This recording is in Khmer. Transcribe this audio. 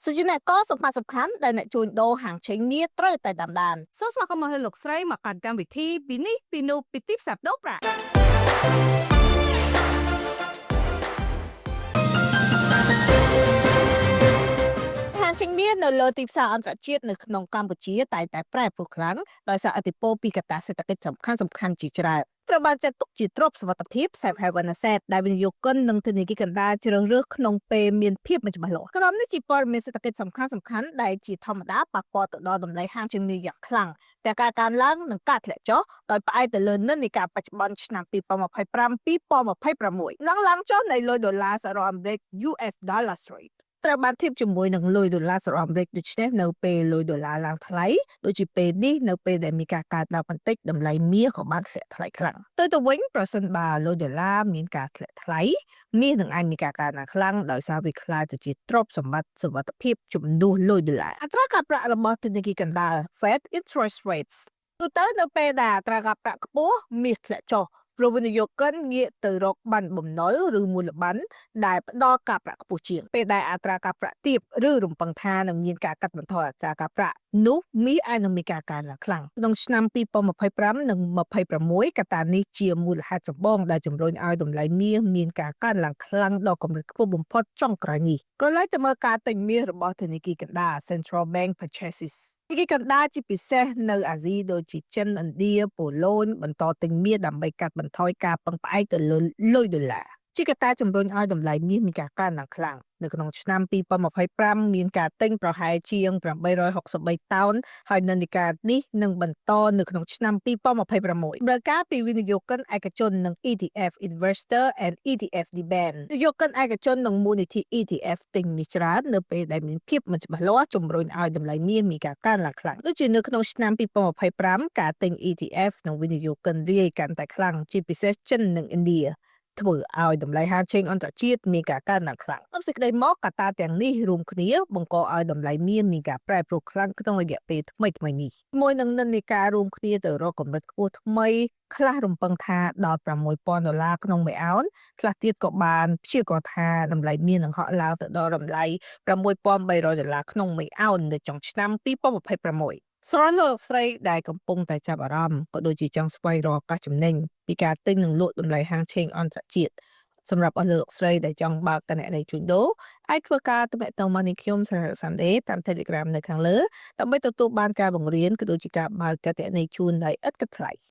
សូចនាករសំខាន់សំខាន់ដែលអ្នកជួញដូរហាងឆេងមាសត្រូវតែតាមដាន សូមស្វាគមន៍មកលោកស្រីមកកាន់កម្មវិធីពីនេះពីនោះពីទីផ្សារដូរប្រាក់ ហាងឆេងមាសនៅលើទីផ្សារអន្តរជាតិនៅក្នុងកម្ពុជាតែងតែប្រែប្រួលខ្លាំងដោយសារឥទ្ធិពលពីកត្តាសេដ្ឋកិច្ចសំខាន់សំខាន់ជាច្រើនត្រូវបានចាត់ទុកជាទ្រព្យសុវត្ថិភាព Safe Haven Asset ដែលវិនិយោគិននិងធនាគារកណ្ដាលជ្រើសរើសក្នុងពេលមានភាពមិនច្បាស់លាស់ក្រុមនេះជាព័ត៌មានសេដ្ឋកិច្ចសំខាន់សំខាន់ដែលជាធម្មតាប៉ះពាល់ទៅដល់តម្លៃហាងឆេងមាសយ៉ាងខ្លាំងទាំងការកើនឡើងនិងការធ្លាក់ចុះដោយផ្អែកទៅលើនិន្នាការបច្ចុប្បន្នឆ្នាំ2025 2026និងឡើងចុះនៃលុយដុល្លារសហរដ្ឋអាមេរិក US Dollar Rate ត្រូវបានធៀបជាមួយនឹងលុយដុល្លារសហរដ្ឋអាមេរិកដូច្នេះនៅពេលលុយដុល្លារឡើងថ្លៃដូចជាពេលនេះនៅពេលដែលមានការកើនឡើងបន្តិចតម្លៃមាសក៏បានធ្លាក់ថ្លៃខ្លាំងទៅទៅវិញប្រសិនបើលុយដុល្លារមានការធ្លាក់ថ្លៃមាសនឹងអាចមានការកើនឡើងខ្លាំងដោយសារវាក្លាយទៅជាទ្រព្យសម្បត្តិសុវត្ថិភាពជំនួសលុយដុល្លារអត្រាការប្រាក់របស់ធនាគារកណ្ដាល Fed interest rates ទូទៅនៅពេលដែលអត្រាការប្រាក់ខ្ពស់មាសធ្លាក់ចុះព្រោះវិនិយោគិនងាកទៅរកប័ណ្ណបំណុលឬមូលប័ណ្ណដែលផ្ដល់ការប្រាក់ខ្ពស់ជាងពេលដែលអត្រាការប្រាក់ទាបឬរំពឹងថានឹងមានការកាត់បន្ថយអត្រាការប្រាក់នោះមាសអាចនឹងមានការកើនឡើងខ្លាំងក្នុងឆ្នាំ2025និង26កត្តានេះជាមូលហេតុចម្បងដែលជំរុញឲ្យតម្លៃមាសមានការកើនឡើងខ្លាំងដល់កម្រិតខ្ពស់បំផុតចុងក្រោយនេះក៏ឡែកទៅមើលការទិញមាសរបស់ធនាគារកណ្ដាល Central Bank Purchases ធនាគារកណ្ដាលជាពិសេសនៅអាស៊ីដូចជាចិនឥណ្ឌាប៉ូឡូញបន្តទិញមាសដើម្បីកាត់បន្ថយការពឹងផ្អែកទៅលើលុយដុល្លារជាកត្តាជំរុញឲ្យតម្លៃមាសមានការកើនឡើងខ្លាំងនៅក្នុងឆ្នាំ2025មានការទិញប្រហែលជាង863តោនហើយនិន្នាការនេះនឹងបន្តនៅក្នុងឆ្នាំ2026តម្រូវការពីវិនិយោគិនឯកជននិង ETF Investor and ETF Demand វិនិយោគិនឯកជននិងមូលនិធិ ETF ទិញមាសច្រើននៅពេលដែលមានភាពមិនច្បាស់លាស់ជំរុញឲ្យតម្លៃមាសមានការកើនឡើងខ្លាំងដូចជានៅក្នុងឆ្នាំ2025ការទិញ ETF និងវិនិយោគិនរាយកាន់តែខ្លាំងជាពិសេសចិននិងឥណ្ឌាធ្វើឲ្យតម្លៃហាងឆេងអន្តរជាតិមានការកើនឡើងខ្លាំងអំសេចក្តីមកកត្តាទាំងនេះរួមគ្នាបង្កឲ្យតម្លៃមាសមានការប្រែប្រួលខ្លាំងក្នុងរយៈពេលថ្មីៗនេះមួយនឹងនិន្នាការរួមគ្នាទៅរកកម្រិតខ្ពស់ថ្មីខ្លះរំពឹងថាដល់6000ដុល្លារក្នុងមួយអោនខ្លះទៀតក៏បានព្យាករណ៍ថាតម្លៃមាសនឹងហក់ឡើងទៅដល់តម្លៃ6300ដុល្លារក្នុងមួយអោននៅចុងឆ្នាំ2026ស្រស់លោកស្រីដែលកំពុងតែចាប់អារម្មណ៍ក៏ដូចជាចង់ស្វែងរកឱកាសចំណេញពីការទិញនិងលក់តម្លៃហាងឆេងអន្តរជាតិសម្រាប់អស់លោកស្រីដែលចង់បើកគណនីជួញដូរអាចធ្វើការទំនាក់ទំនងមកនេះខ្ញុំសារ៉ាសាន់ដេតាម Telegram នៅខាងលើដើម្បីទទួលបានការបង្រៀនក៏ដូចជាការបើកគណនីជូនដោយឥតគិតថ្លៃ។